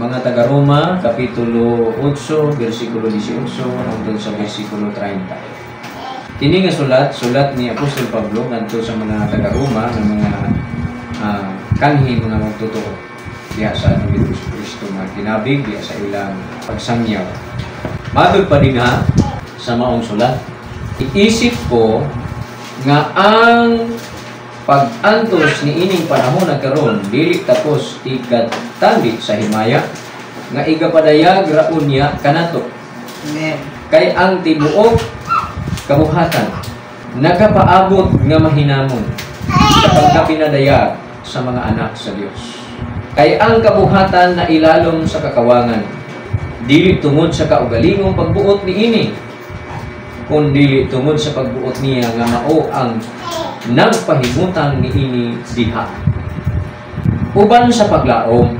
Mga taga-Roma, Kapitulo 8, versikulo 18 hangtod sa versikulo 30. Kini nga sulat, sulat ni Apostol Pablo ngadto sa mga taga-Roma nga mga kanhi mga magtotoo diha sa atong Ginoong Kristo, mga kinabig diha sa ilang pagsangyaw. Matod pa dinha sa maong sulat, iisip ko nga ang pag-antos ni ining panahon na karon dili takos ikatandi sa himaya nga igapadayag ra unya kanato. Amen. Kay ang tibuok kabuhatan nagapaabot nga mahinamon sa pagkapinadayag sa mga anak sa Dios. Kay ang kabuhatan na ilalom sa kakawangan, dili tungod sa kaugalingong pagbuot niini, kundi tungod sa pagbuot niya nga mao ang nagpahimutang niini diha. Uban sa paglaom,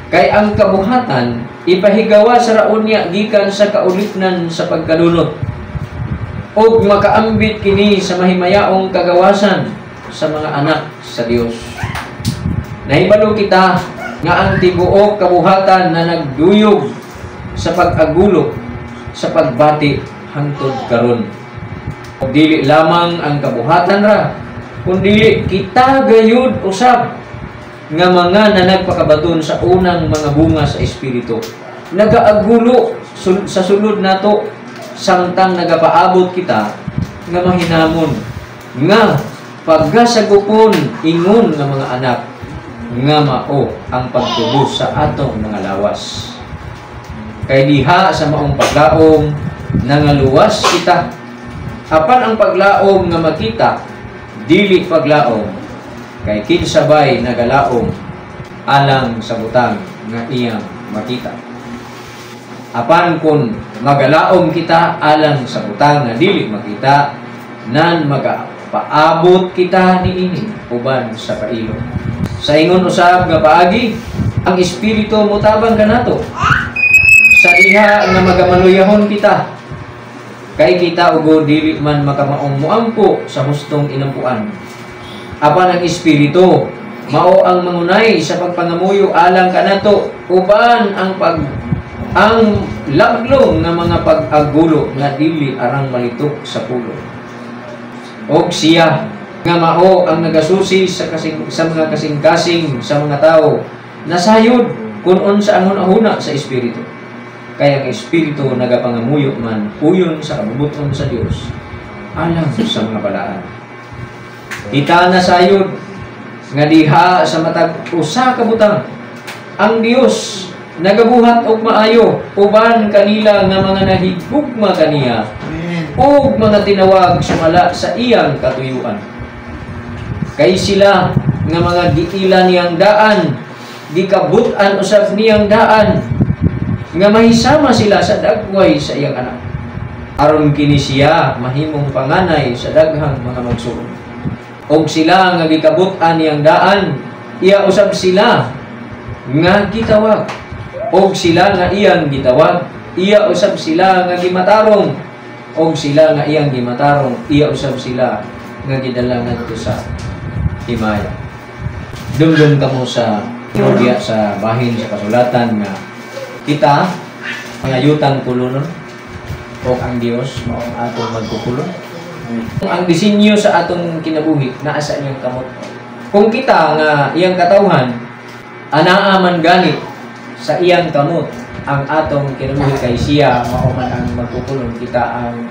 kay ang kabuhatan ipahigawa sa raon niya gikan sa kaulipnan sa pagkalunot, ug makaambit kini sa mahimayaong kagawasan sa mga anak sa Dios. Nahibalo kita nga ang tibuok kabuhatan na nagduyog sa pag-agulo sa pagbati hangtod karon. Ug dili lamang ang kabuhatan ra, kundi kita gayud usab nga mga nanagpakabaton sa unang mga bunga sa Espiritu, nagaagulo sa sulod nato samtang nagapaabot kita nga mahinamon nga pagkasagupon ingon nga mga anak, nga mao ang pagtubos sa atong mga lawas. Kay diha sa maong paglaom nangaluwas kita. Apan ang paglaom nga makita dili paglaom, kay kinsa bay nagalaom alang sa butang nga iyang makita? Apan kung magalaom kita alang sa butang nga dili makita, nan magapaabot kita niini uban sa pailo. Sa ingon usab nga paagi, ang Espiritu motabang kanato sa diha nga magamaluyahon kita, kay kita ugo dili man makamaong muampo sa hustong inampuan. Apan ang Espiritu mao ang mangunay sa pagpangamuyo alang kanato uban ang laglong nga mga pag-agulo nga dili arang malitok sa pulong. Og siya nga mao ang nagasusi sa mga kasing-kasing sa mga tao, nasayod kung unsa ang hunahuna sa Espiritu. Kay ang Espiritu nagapangamuyo man uyon sa kabubuton sa Dios alang sa mga balaan. Kita nasayod nga diha sa matag usa ka butang, ang Dios nagabuhat og maayo uban kanila nga mga nahigugma kaniya Amen. ug mga tinawag sumala sa iyang katuyuan. Kay sila nga mga giila niyang daan, gikabut-an usab niyang daan nga mahisama sila sa dagway sa iyang anak, aron kini siya mahimong panganay sa daghang mga magsuon. Og sila nga gikabut-an niyang daan, iya usab sila nga gitawag. Og sila nga iyang gitawag, iya usab sila nga gimatarong. Og sila nga iyang gimatarong, iya usab sila nga gidala ngadto sa himaya. Dumdum kamo sa diya sa bahin sa kasulatan nga kita mga yutang kulunon o ang Dios mao ang atong magkukulon. Ang disenyo sa atong kinabuhi naa sa iyang kamot. Kung kita nga iyang katawhan, anaa man gani sa iyang kamot ang atong kinabuhi, kay siya mao man ang magkukulon, kita ang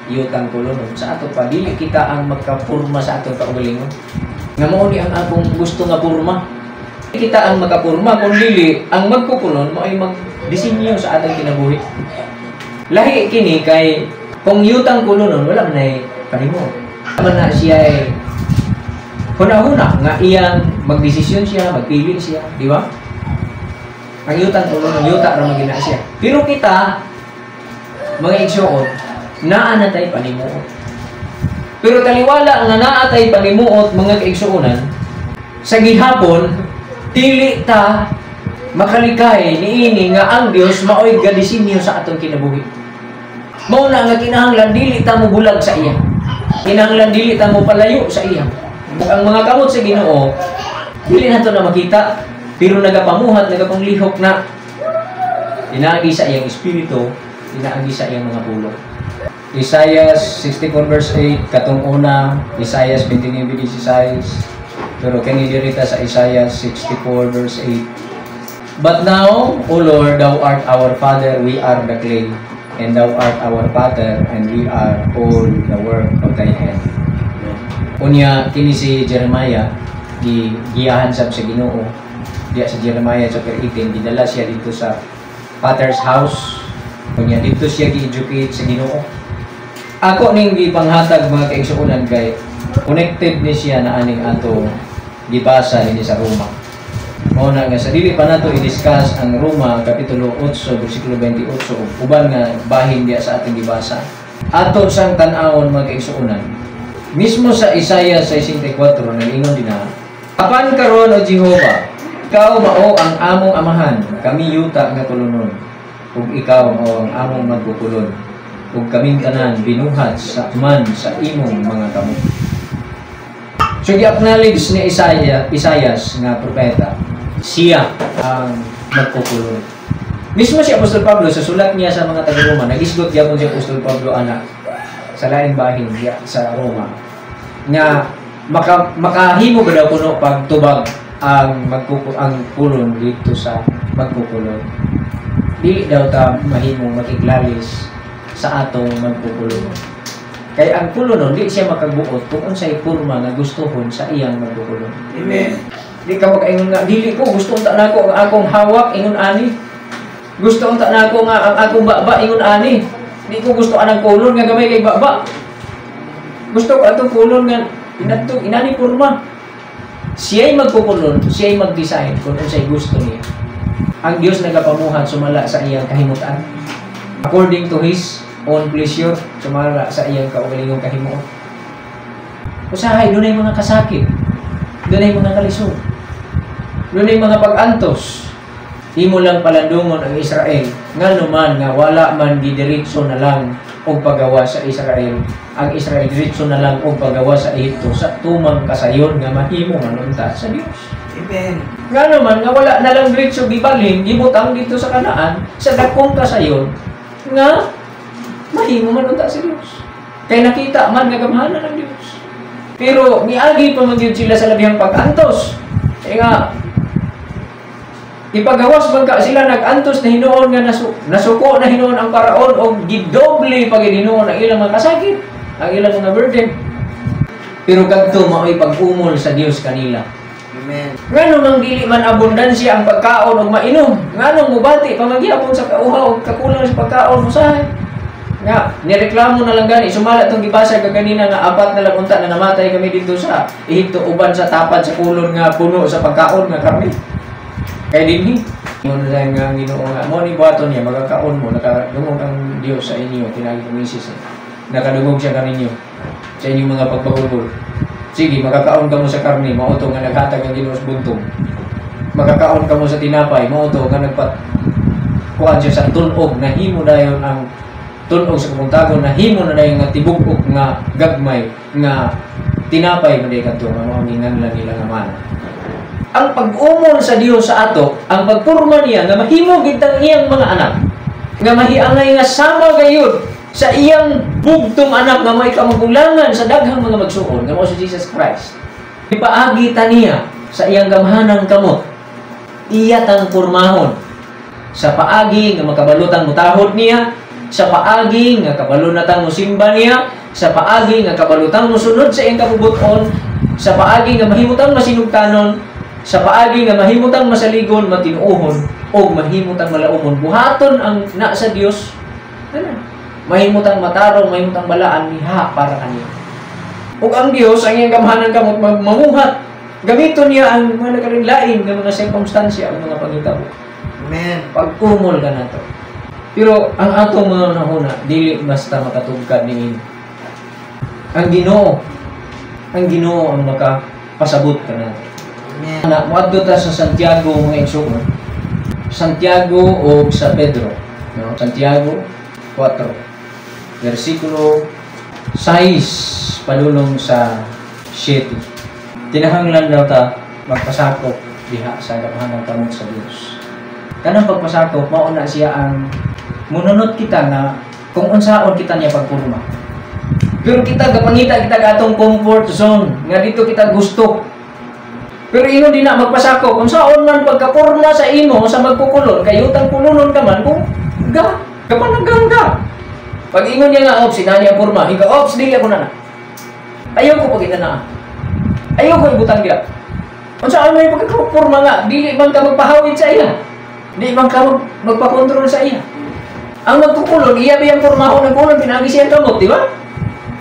yutang kulunon. Sa ato pa, dili kita ang magkapurma sa atong kaugalingon nga mao ni ang akong gusto nga purma. Kita ang makapurma, kung dili ang magkukulon mao ay magdisenyo sa atong kinabuhi. Lahi kini kay kung yutang kulunon, wala man ay panimo man na siya ay huna-huna nga iyang magdesisyon siya, magpili siya, di ba? Ang yutang kulunon, yuta ra man gina siya. Pero kita mga igsuon, naa na tay panimuot. Pero taliwala nga naa tay panimuot, mga kaigsuonan, sa gihapon dili ta makalikay niini nga ang Dios maoy gadisenyo sa atong kinabuhi. Mao na nga kinahanglan dili ta mobulag sa iya. Kinahanglan dili ta mo palayo sa iya. Ang mga kamot sa Ginoo dili nato na makita, pero nagapamuhat, nagapanglihok na. Pinaagi sa iyang espiritu, pinaagi sa iyang mga pulong. Isaiah 64 verse 8, katong una, Isaiah 29:16. Pero kini diri ta sa Isaiah 64 verse 8. "But now, O Lord, Thou art our Father, we are the clay, and Thou art our Potter, and we are all the work of Thy hand." Unya, kini si Jeremiah, gi giyahan sab sa Ginoo. Diya sa Jeremiah chapter 18, gidala siya dito sa Potter's house. Unya, dito siya gi-educate sa Ginoo. Ako ning gipanghatag, mga kaigsuonan, kay connected ni siya na aning ato gibasa dinhi sa Roma. Mao na nga sa dili pa nato i-discuss ang Roma kapitulo 8 bersikulo 28 ug uban nga bahin diya sa atong gibasa. Ato sang tan-awon, mga kaigsuonan. Mismo sa Isaiah 64 nag-ingon din na, "Apan karon, O Jehova, ikaw mao ang among amahan, kami yuta nga kulunon, ug ikaw mao ang among magkukulon, ug kaming tanan binuhat sa man sa imong mga kamot." So gi-acknowledge ni Isaiah, Isaias nga propeta, siya ang magkukulon. Mismo si Apostol Pablo sa sulat niya sa mga taga-Roma, nagisgot gyapon si Apostol Pablo ana sa laing bahin diya sa Roma nga makahimo ba daw kuno pagtubag ang kulon dito sa magkukulon. Dili daw ta mahimong makiglalis sa atong magkukulon. Kay ang kulonon, di siya makabuot kung unsay porma nga gustuhon sa iyang magkukulon. Amen. Di ka makaingon nga dili ko gusto unta nako ang akong hawak ingon ani. Gusto unta nako nga ang akong baba ingon ani. Di ko gusto anang kulon nga gamay kay baba. Gusto ko atong kulon nga inadto inani porma. Siya'y magkukulon, siya'y mag-design kung unsay gusto niya. Ang Dios nagapamuhat sumala sa iyang kahimutan. According to His own pleasure, sumala sa iyang kaugalingong kahimuot. Usahay, dunay mga kasakit. Dunay mga kalisod. Dunay mga pag-antos. Imo lang palandungon ang Israel. Ngano man nga wala man gidiretso na lang og pagawa sa Israel. Ang Israel diretso na lang og pagawa sa Ehipto sa tumang kasayon nga mahimo man unta sa Dios. Amen. Ngano man nga wala na lang diretso gibalhin, gibutang dito sa Kanaan sa dakong kasayon nga mahimo man unta sa Dios. Kay nakita man nga gamhanan ang Dios. Pero miagi pa man gyud sila sa labihang pag-antos. Kaya nga ipagawas man ka sila, nag-antos na hinuon nga nasuko na hinuon ang paraon og gidoble pag hinuon ang ilang mga kasakit, ang ilang mga burden. Pero kadto mao'y pag-umol sa Dios kanila. Amen. Ngano mang dili man abundansya ang pagkaon ug mainom? Ngano mubati pa magyapon sa kauhaw ug kakulang sa pagkaon usahay? Nga nireklamo na lang gani sumala tong gibasa kaganina nga apat na lang unta na namatay kami dito sa Ehipto uban sa tapad sa kulon nga puno sa pagkaon nga karne. Kay dinhi ingon lang nga ang Ginoo nga mo ni buhaton niya, magakaon mo, nakadungog ang Dios sa inyo tinagi kong misis eh. Nakadungog siya kaninyo sa inyong mga pagpagulgol. Sige, makakaon kamo sa karne, mao to nga naghatag ang Ginoo sa buntong. Makakaon kamo sa tinapay, mao to nga nagpat kuan siya sa tun-og, nahimo dayon ang tun-og sa kabuntagon, nahimo na dayon nga tibug-ok nga gagmay nga tinapay man kadto nga mao ang ginganlan nila nga mana. Ang pag-umol sa Dios sa ato, ang pagpurma niya nga mahimo gid tang iyang mga anak, nga mahiangay nga sama gayud sa iyang bugtong anak nga may kamagulangan sa daghang mga magsuon, nga mao si Jesus Christ. Ipaagi ta niya sa iyang gamhanang kamot, iya tang pormahon sa paagi nga makabalutang mutahod niya, sa paagi nga kabalo na tang musimba niya, sa paagi nga kabalutang musunod sa iyang kabubuton, sa paagi nga mahimutang masinugtanon, sa paagi nga mahimutang masaligon, matinuohon, o mahimutang malaumon. Buhaton ang na sa Dios. Ano? Mahimutang matarong, mahimutang balaan niha para kaniya. Ug ang Dios ang iyang gamhanan kamot mamuhat. Gamiton niya ang mga nagkalain nga mga sirkumstansya ang mga pangitabo. Amen. Pag-umol ka nato. Pero ang atong mga nahuna, dili basta makatugkad niini. Ang Ginoo ang makapasabot ka nato. Amen. Na moadto ta sa Santiago, mga igsoon. Santiago o sa Pedro, no? Santiago 4 versikulo 6 padulong sa 7. Kinahanglan daw ta magpasakop diha sa gamhanang kamot sa Dios. Kanang pagpasakop, mao na siya ang mununot kita nga kung unsaon kita niya pagpurma. Pero kita gapangita kita atong comfort zone nga dito kita gusto. Pero ingon din na magpasakop, unsaon man pagkapurma sa imo sa magkukulon, kay yutang kulunon ka man kung ga kapananggang ka. Pag ingon niya nga, "Ops, inani ang purma," ikaw, "Ops, dili ako na na. Ayaw ko pag na. Ayaw ko ibutang diya." Unsaon man yung pagkapurma nga, dili man ka magpahawid sa iya. Di man ka magpakontrol sa iya. Ang magkukulon, iya ba yung purmahon ng kulon, pinagi siya kamot, di ba?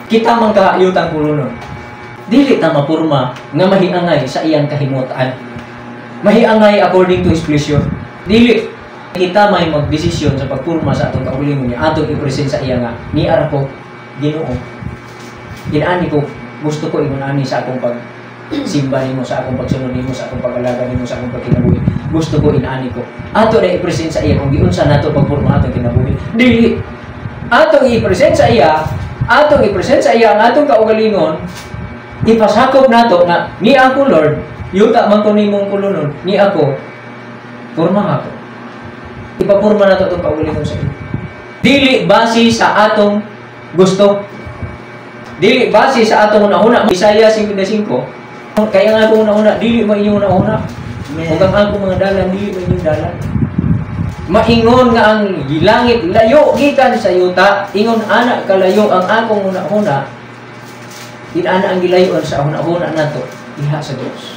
Kita man ka yutang kulunon. Dili ta mapurma nga mahiangay sa iyang kahimutan. Mahiangay according to his pleasure. Dili kita may magdesisyon sa pagpurma sa atong kaugalingon niya, atong i-present sa iya nga, "Niara ko, Ginoo. Inani ko, gusto ko ingon ani sa akong pag simba nimo, sa akong pagsunod nimo, sa akong pag-alaga nimo, sa akong pagkinabuhi. Gusto ko inaani ko." Ato na i-present sa iya kung giunsa nato pagpurma atong kinabuhi. Dili atong i-present sa iya, atong i-present sa iya ang atong kaugalingon, ipasakop nato nga ni ako, Lord, yuta man ko nimong kulunon, ni ako, purma ako. Ipapurma nato atong kaugalingon sa iya. Dili base sa atong gusto. Dili base sa atong una-una. Isaiah 55, kaya nga akong una-una, dili mo inyong una-una. Amen. Ug ang akong mga dalan, dili mo inyong dalan. Maingon nga ang langit layo gikan sa yuta, ingon ana kalayo ang akong una-una, inana ang gilayon sa una-una nato diha sa Dios.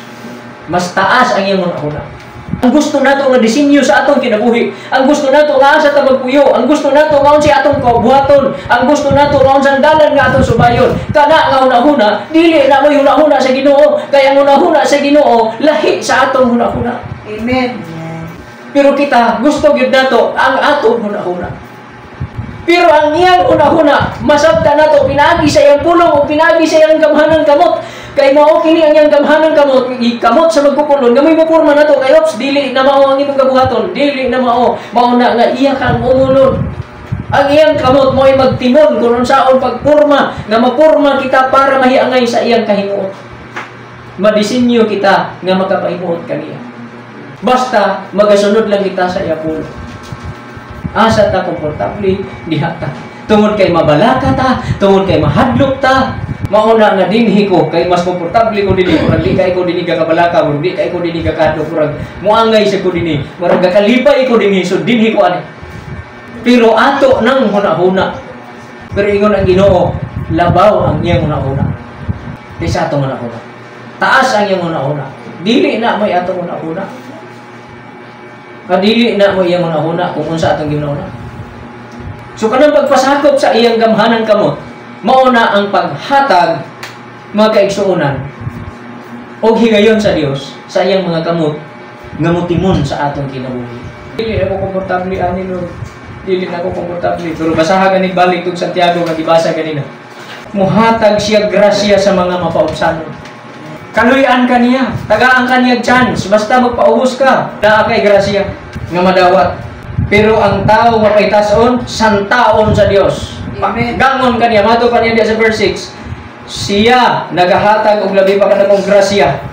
Mas taas ang iyang una-una. Ang gusto nato nga disenyo sa atong kinabuhi, ang gusto nato nga asa ta magpuyo, ang gusto nato nga unsay atong kabuhaton, ang gusto nato nga unsang dalan nga atong subayon. Kana nga hunahuna, dili na mo'y hunahuna sa Ginoo, kay ang hunahuna sa Ginoo lahi sa atong hunahuna. Amen. Pero kita gusto gyud nato ang atong hunahuna. Pero ang iyang hunahuna, masabta nato pinaagi sa iyang pulong o pinaagi sa iyang gamhanang kamot. Kay mao kini ang iyang gamhanang kamot, ikamot sa magkukulon, nga may mapurma nato kay ops, dili na mao ang imong gabuhaton, dili na mao, mao na nga iya kang ungulon. Ang iyang kamot mo'y magtimon kung unsaon pagpurma, nga mapurma kita para mahiangay sa iyang kahimuot. Madisenyo kita nga makapahimuot kaniya. Basta magasunod lang kita sa iya pulong. Asa ta komportable, diha ta. Tungod kay mabalaka ta, tungod kay mahadlok ta, mauna nga dinhi ko kay mas komportable ko dinhi, murag di kay ko dinhi kabalaka, murag di kay ko dinhi kakadlok, murag muangay sa ko dinhi, murag gakalipay ko dinhi, so dinhi ko ani. Pero ato nang huna-huna. Pero ingon ang Ginoo, labaw ang iyang huna-huna kaysa atong huna-huna. Taas ang iyang huna-huna. Dili na may atong huna-huna. Kadili na mo iyang huna-huna kung unsa atong ginahuna. So kanang pagpasakop sa iyang gamhanan kamot, mao na ang paghatag, mga kaigsuonan, og higayon sa Dios sa iyang mga kamot nga motimon sa atong kinabuhi. Dili na ko komportable ani, Lord. Dili na ko komportable. Pero basaha gani balik tug Santiago nga gibasa ganina. Muhatag siya grasya sa mga mapaubsanon. Kaluyan ka niya, tagaan ka niya chance, basta magpaubos ka, naa kay grasya nga madawat. Pero ang tao mapaytason, santaon sa Dios. Amen. Gangon kaniya, mato pa niya diya sa verse 6. Siya nagahatag og labi pa kadakong grasya.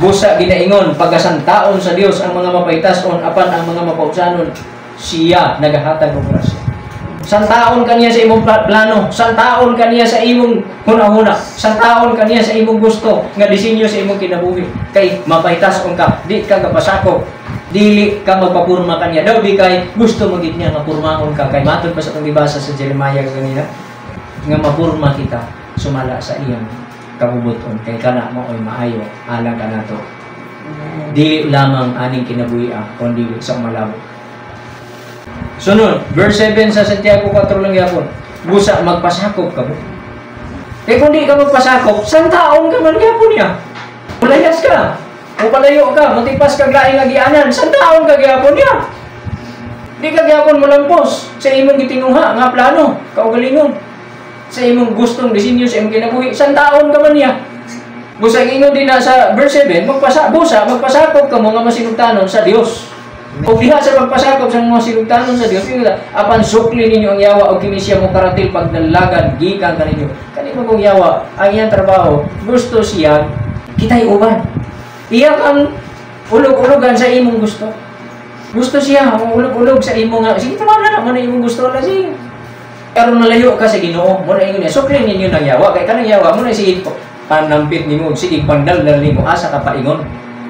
Busa ginaingon pagasantaon sa Dios ang mga mapaytason, apan ang mga mapaubsanon, siya nagahatag og grasya. Santaon kaniya sa imong plano, santaon kaniya sa imong hunahuna, santaon kaniya sa imong gusto nga disenyo sa imong kinabuhi. Kay mapaytason ka, di ka gapasakop, dili ka magpapurma kaniya. Daw di kay gusto mo gid niya nga purmahon ka, kay matod pa sa atong gibasa sa Jeremiah kanina nga mapurma kita sumala sa iyang kabubuton, kay kana mao'y maayo alang kanato. Amen. Dili lamang aning kinabuhi kundi sa umalabot. Sunod, verse 7 sa Santiago 4 lang gyapon. Busa magpasakop ka mo. Kay kung di ka magpasakop, santaon ka man gyapon niya. Mulayas ka. O palayo ka, matipas ka laing agianan, santaon ka gyapon niya. Di ka gyapon molampos sa imong gitinguha nga plano, kaugalingon. Sa imong gustong disenyo sa imong kinabuhi, santaon ka man niya. Busa ingon din na sa verse 7, busa magpasakop ka mo nga masinugtanon sa Dios. O diha sa pagpasakop sa mga sinugtanon sa Dios, ingon na, apan sukli ninyo ang yawa og kini siya mo karatil pagdalagan gikan kaninyo. Kani mo kung yawa, ang iyang trabaho, gusto siya kitay uban. Iya kang ulog-ulogan sa imong gusto. Gusto siya ulog-ulog sa imo nga sige, tama na mo na imong gusto na sige. Karon malayo ka sa Ginoo, mo na ingon niya, sukli ninyo nang yawa kay kanang yawa mo na sige panampit nimo, sige pandaldal nimo asa ka paingon.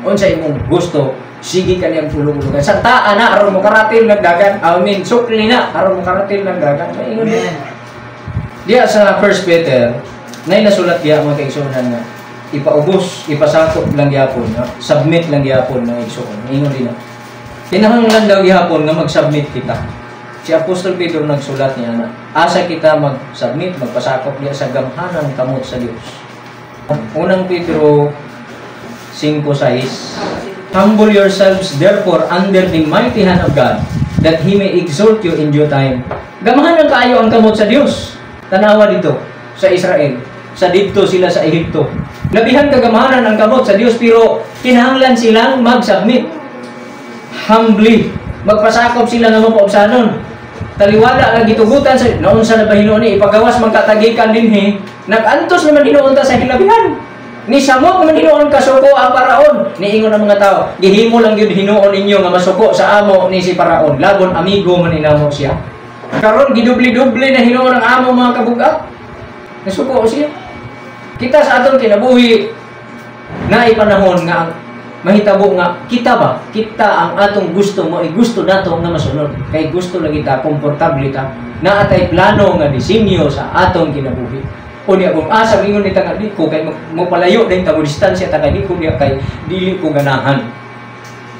Unsa imong gusto, sige ka niyang ulog-ulogan. Sa taa na aron mo karatil ng dagan. Amen. Sukli na aron mo karatil ng dagan. Ingon niya. Amen. Diya sa 1 Peter, nay nasulat diya, mga kaigsuonan, nga ipaubos, ipasakop lang gyapon, no? Submit lang gyapon mga igsoon. Ingon din na. Kinahanglan daw gyapon nga mag-submit kita. Si Apostol Pedro nagsulat niya na asa kita mag-submit, magpasakop diya sa gamhanang kamot sa Dios. Unang Pedro 5:6. "Humble yourselves therefore under the mighty hand of God, that He may exalt you in due time." Gamhanan kaayo ang kamot sa Dios. Tanawa dito sa Israel. Sa didto sila sa Ehipto. Labihan kagamhanan ang kamot sa Dios, pero kinahanglan silang mag-submit. Humbly. Magpasakop sila nga mapaubsanon. Taliwala nga gitugutan sa naunsa na ba hinuon ni ipagawas man katagikan dinhi, nag-antos naman hinuon ta sa hilabihan. Ni samot naman hinuon kasuko ang paraon. Niingon ang mga tao, gihimo lang gyud hinuon ninyo nga masuko sa amo ni si paraon. Labon amigo man inamo siya. Karon gidubli-dubli na hinuon ang amo mga kabugat. Nasuko siya. Kita sa atong kinabuhi na panahon nga ang mahitabo nga kita ba, kita ang atong gusto mo ay gusto nato nga masunod kay gusto lagi ta komportable ta, naa tay plano nga disenyo sa atong kinabuhi. Unya kung asa ingon ni nga di ko kay mo palayo din ta, mo distansya ta kay di ko niya kay dili ko ganahan.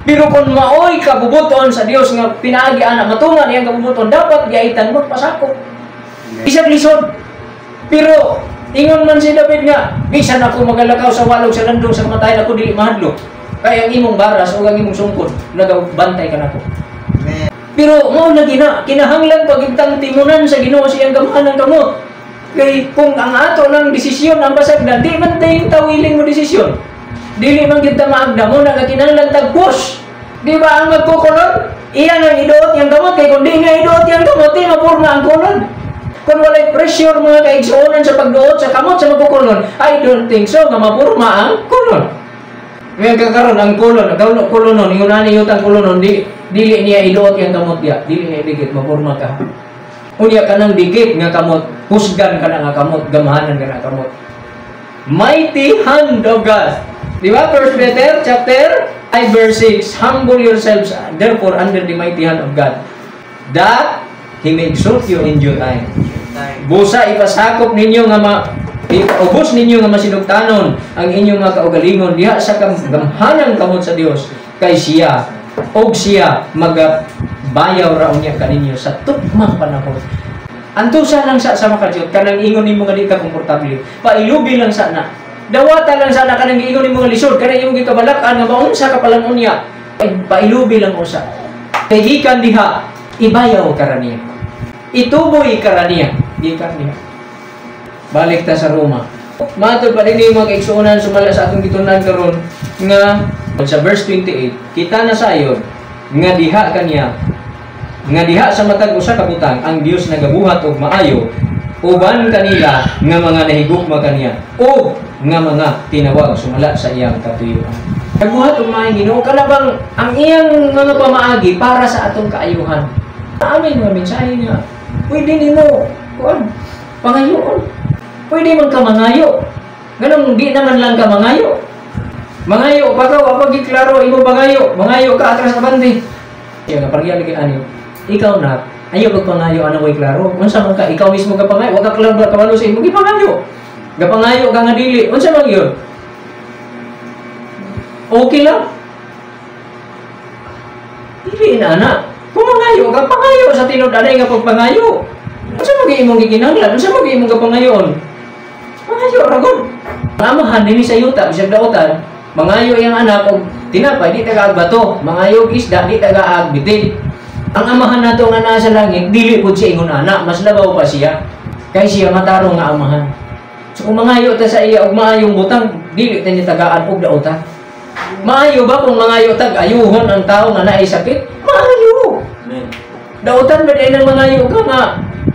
Pero kung maoy kabubuton sa Dios nga pinaagi ana matungan iyang kabubuton, dapat giaitan magpasakop. Bisag lisod. Pero ingon man si David nga, bisan ako magalakaw sa walog sa landong sa kamatayon, ako dili mahadlok. Kay ang imong baras o ang imong sungkod nagabantay kanako. Amen. Pero mao lagi na kinahanglan pagintang timunan sa Ginoo sa iyang gamhanan kamot. Kay kung ang ato lang desisyon ang pasagdan, di man tayo tawiling mo desisyon. Dili man gyud ta maagda mo na kinahanglan tag push. Di ba ang magkukulon? Iya nga iduot yang kamot, kay kung di nga iduot yang kamot, di mapurma ang kulon. Kung walay pressure, mga kaigsuonan, sa pagduot sa kamot sa magkukulon, I don't think so nga mapurma ang kulon. Ngayon kakaroon ang kulon, ang kulon nun, ingon ani yutang kulon nun, di, dili niya iduot yang kamot diya, dili niya idikit, mapurma ka. Unya kanang dikit nga kamot, husgan ka na nga kamot, gamhanan ka na kamot. Mighty hand of God. Di ba? 1 Peter chapter 5 verse 6. "Humble yourselves therefore under the mighty hand of God, that He may exalt you in due time." Time. Busa ipasakop ninyo nga ma ipaubos ninyo nga masinugtanon ang inyong mga kaugalingon diha sa gamhanang kamot sa Dios, kay siya og siya magabayaw ra unya kaninyo sa tukmang panahon. Antusa lang sa makajot kanang ingon nimo nga di ka komportable. Pailubi lang sa na. Dawata lang sana kanang giingon nimo nga lisod, kanang imong gikabalak-an nga maunsa ka palang unya. Pailubi lang usa. Kay gikan diha, ibayaw ka ra niya. Ituboy ka ra niya. Gikan niya. Balik ta sa Roma. Matod pa din mga kaigsuonan, sumala sa atong gitunan karon nga sa verse 28, kita na sayon nga diha kaniya nga diha sa matag usa ka butang ang Dios nagabuhat og maayo uban kanila nga mga nahigugma kaniya o nga mga tinawag sumala sa iyang katuyuan. Nagbuhat og maayong Ginoo kanabang ang iyang mga pamaagi para sa atong kaayuhan. Amin nga mensahe niya. Pwede nimo kuan pangayoon. Pwede man ka mangayo. Nganong di naman lang ka mangayo? Mangayo pa ka, wa pa giklaro imo pangayo. Mangayo ka atras abante. Iya nga parang lagi ani. Ikaw na, ayaw kag pangayo ano ko'y klaro. Unsa man ka, ikaw mismo ka pangayo, wa ka klaro ba kabalo sa imong gipangayo. Gapangayo ka nga dili, unsa man yun? Okay lang. Dili na ana. Kung mangayo ka, pangayo sa tinud-anay nga pagpangayo. Unsa man imong gikinahanglan? Unsa man imong gapangayoon? Mangayo ra gud. Ang amahan dinhi sa yuta, bisag dautan, mangayo iyang anak og tinapay, di taga bato, mangayo og isda, di taga bitin. Ang amahan nato nga naa sa langit, dili pud siya ingon ana, mas labaw pa siya. Kay siya matarong nga amahan. So kung mangayo ta sa iya og maayong butang, dili ta niya tagaan og dautan. Maayo ba kung mangayo tag ayuhon ang tao nga naay sakit? Maayo. Amen. Dautan ba diay nang mangayo ka nga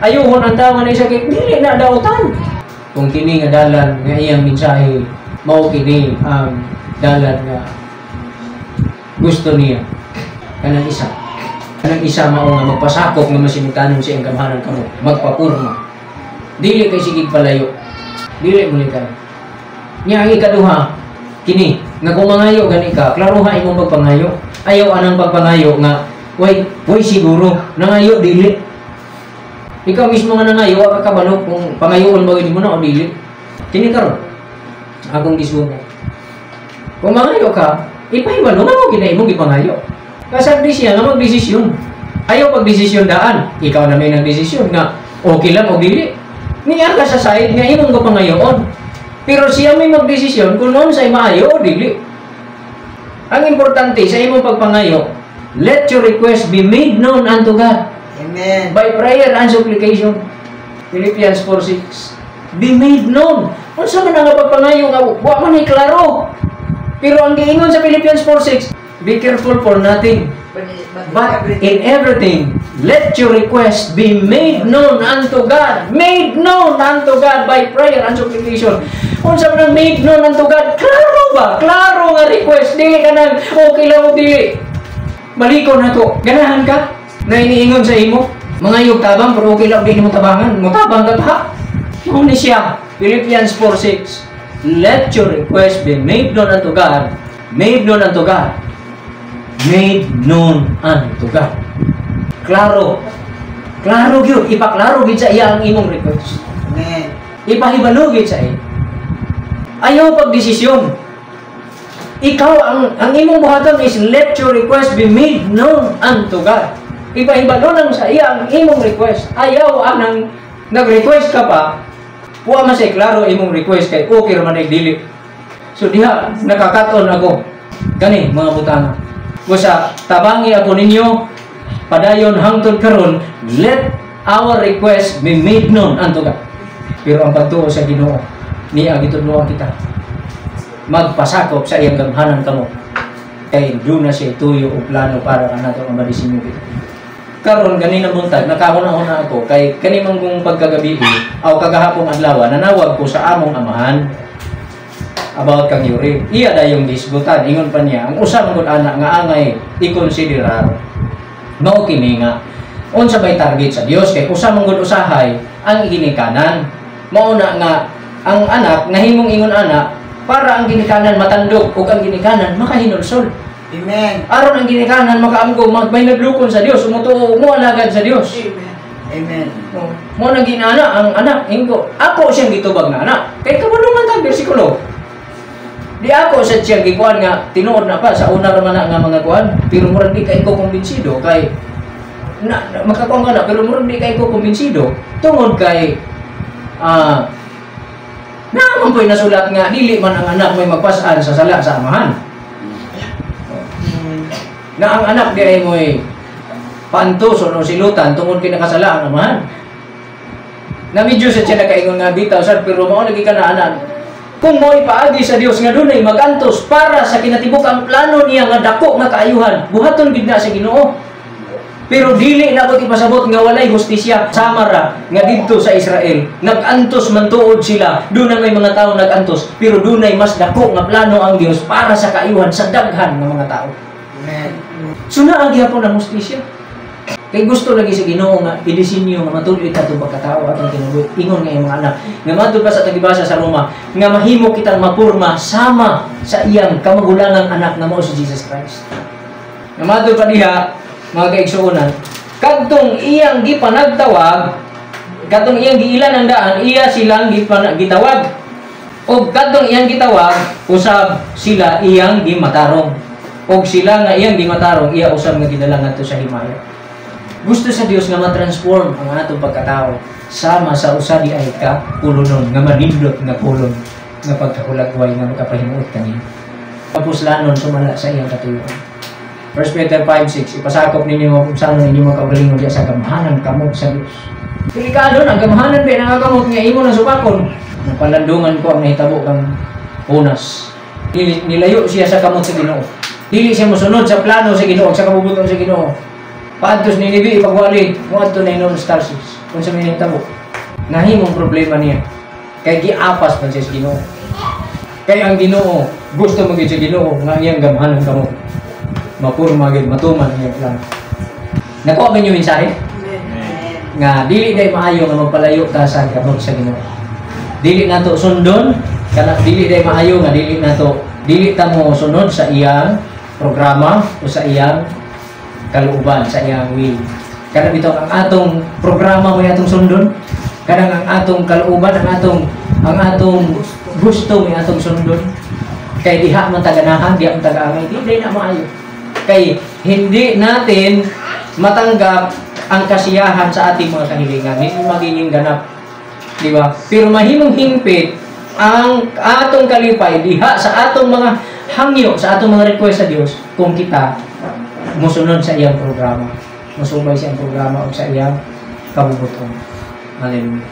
ayuhon ang tao nga naay sakit? Dili na dautan. Kung kini nga dalan nga iyang mensahe, mao kini ang dalan nga gusto niya kanang isa. Kanang isa mao nga magpasakop nga masinugtanon sa iyang gamhanan kamot, magpapurma. Dili kay sigig palayo. Dili mo kay. Nya ang ikaduha kini nga kung mangayo gani ka, klaroha imong pagpangayo. Ayaw anang pagpangayo nga way way siguro nangayo dili. Ikaw mismo nga nangayo, wa ka kabalo kung pangayoon ba gid mo na o dili. Kini karon akong gisugo. Kung mangayo ka, ipahibalo nga mo gina imong gipangayo. Kasabdi siya nga magdesisyon. Ayaw pagdesisyon daan. Ikaw na may nagdesisyon nga okay lang o dili. Niya ka sa side nga imong gipangayoon. Pero siya may magdesisyon kung noon say maayo o dili. Ang importante sa imong pagpangayo, let your request be made known unto God. Amen. By prayer and supplication. Philippians 4:6. Be made known. Unsa man ang pagpangayo nga wa man ay klaro. Pero ang giingon sa Philippians 4:6, be careful for nothing, but in everything, let your request be made known unto God. Made known unto God by prayer and supplication. Unsa man ang made known unto God? Klaro ba? Klaro nga request. Dili ka nang okay lang o dili. Balikon nako. Ganahan ka? Na iniingon sa imo? Mga tabang pero okay lang di mo tabangan. Mutabang ka pa. Mao ni siya. Philippians 4:6. Let your request be made known unto God. Made known unto God. Made known unto God. Klaro. Klaro gyud. Ipaklaro gyud sa iya ang imong request. Amen. Ipahibalo gyud sa iya. Ayaw pagdesisyon. Ikaw, ang imong buhaton is let your request be made known unto God. Ipahibalo lang sa iya ang imong request. Ayaw anang nag-request ka pa, wa man say klaro imong request kay okay ra man ay dili. So diha nakakaton ako kani mga butanga. Busa tabangi ako ninyo padayon hangtod karon, let our request be made known unto God. Pero ang pagtuo sa Ginoo niya gitudloan kita magpasakop sa iyang gamhanan kamot kay duna siya tuyo o plano para kanato nga madisinyo kita. Karon ganina buntag nakahuna-huna ako kay kani man kung pagkagabi aw kagahapong adlaw nanawag ko sa among amahan about kang Yuri. Iya dayong gisgutan, ingon pa niya ang usa man gud ana nga angay ikonsiderar mao kini nga unsa bay target sa Dios kay usa man gud usahay ang ginikanan. Mao na nga ang anak nahimong ingon ana para ang ginikanan matandog ug ang ginikanan makahinulsol. Amen. Aron ang ginikanan makaamgo may naglukon sa Dios, umutuo mo alagad sa Dios. Amen. Amen. Oh, mo nang ginana ang anak ingko. Ako siyang gitubag na anak. Kay kabalo man tang bersikulo. Di ako sa siyang gikuan nga tinuod na pa sa una ra man na nga mga kuan, pero murag di kay ko kumbinsido kay na makakuan ka na pero murag di kay ko kumbinsido tungod kay naa man po'y nasulat nga dili man ang anak may magpasan sa sala sa amahan. Na ang anak di ay mo'y paantuson o silutan tungod kay nakasala ang amahan. Na medyo sa siya nakaingon nga bitaw sad pero mao lagi ka na anak. Kung mo'y paagi sa Dios nga dunay magantos para sa kinatibuk-ang plano niya nga dako nga kaayuhan, buhaton gid na sa Ginoo. Pero dili na abot ipasabot nga walay hustisya sama ra nga didto sa Israel. Nag-antos man tuod sila, dunay may mga tawo nag-antos, pero dunay mas dako nga plano ang Dios para sa kaayuhan sa daghan nga mga tao. Amen. So naa gihapon ang hustisya. Kay gusto lagi sa Ginoo nga idisenyo nga matuloy atong pagkatao atong kinabuhi. Ingon nga imong anak nga matud pa sa tagibasa sa Roma nga mahimo kitang mapurma sama sa iyang kamagulangang anak nga mao si Jesus Christ. Nga matud pa diha mga kaigsuonan, kadtong iyang gipanagtawag, kadtong iyang giilan ang daan, iya silang gitawag. Og kadtong iyang gitawag, usab sila iyang gimatarong. Og sila nga iyang gimatarong, iya usab nga gidala ngadto sa himaya. Gusto sa Dios nga ma-transform ang atong pagkatao sama sa usa di ay ka kulunon nga manindot nga kulon nga pagkahulagway nga makapahimuot kaniya. Kapuslanon sumala sa iyang katuyuan. 1 Peter 5:6, ipasakop ninyo mapugsanon ninyo mga kaugalingon diya sa gamhanan kamot sa Dios. Delikado na, gamhanan ba ang kamot nga imo na supakon. Napalandungan ko ang nahitabo kang Jonas. Nilayo siya sa kamot sa Ginoo. Dili siya mosunod sa plano sa Ginoo, sa kabubuton sa Ginoo. Paadtos ni Nibi ipagwali, muadto na inon sa Tarsus. Kung sa may nahitabo, nahimong problema niya. Kay giapas man siya sa Ginoo. Kay ang Ginoo, gusto mo gyud sa Ginoo nga iyang gamhanan kamot. Mapurma gyud, matuman ang iyang plano. Nakuha ba niyo mensahe? Amen. Nga dili day maayo nga magpalayo ta sa gamot sa Ginoo. Dili nato sundon kana, dili day maayo nga dili nato, dili ta mo sunod sa iyang programa o sa iyang kalooban, sa iyang will. Kana bitaw ang atong programa mo atong sundon, kanang ang atong kalooban, ang atong gusto may atong sundon. Kay diha man taganahan, diha man tagaangay, di day na maayo. Kay hindi natin matanggap ang kasiyahan sa ating mga kahilingan. Hindi magiging ganap. Di ba? Pero mahimong hingpit ang atong kalipay diha sa atong mga hangyo, sa atong mga request sa Dios kung kita musunod sa iyang programa. Musubay sa iyang programa o sa iyang kabubuton. Hallelujah.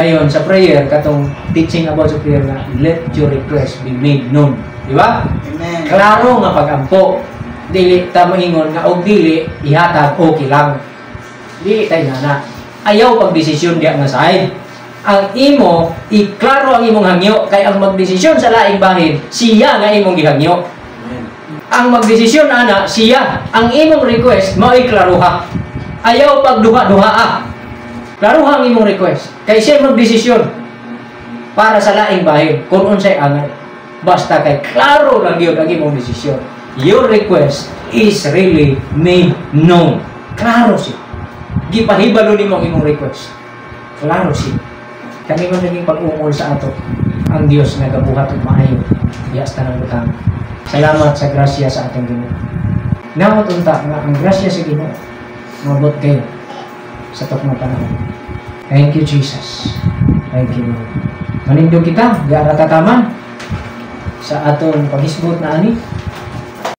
Ayon, sa prayer, katong teaching about sa prayer na let your request be made known. Di ba? Amen. Klaro nga pagampo. Dili ta moingon nga og dili ihatag, okay lang. Dili tay nana. Ayaw pagdesisyon diya nga side. Ang imo, iklaro ang imong hangyo kay ang magdesisyon sa laing bahin, siya nga imong gihangyo. Ang magdesisyon ana siya. Ang imong request mao'y klaruha. Ayaw pagduha-duha ah. Klaruha ang imong request. Kay siya magdesisyon para sa laing bahin kung unsay angay. Basta kay klaro lang gyud ang imong desisyon. Your request is really made known. Klaro siya. Gipahibalo nimo ang imong request. Klaro siya. Kami man naging pag-ungol sa ato. Ang Dios nagabuhat og maayo diha sa tanang butang. Salamat sa grasya sa atong Ginoo. Nawat unta nga ang grasya sa Ginoo moabot kayo sa tukmang panahon. Thank you, Jesus. Thank you, Lord. Manindog kita, diara tataman sa atong paghisgot na ani.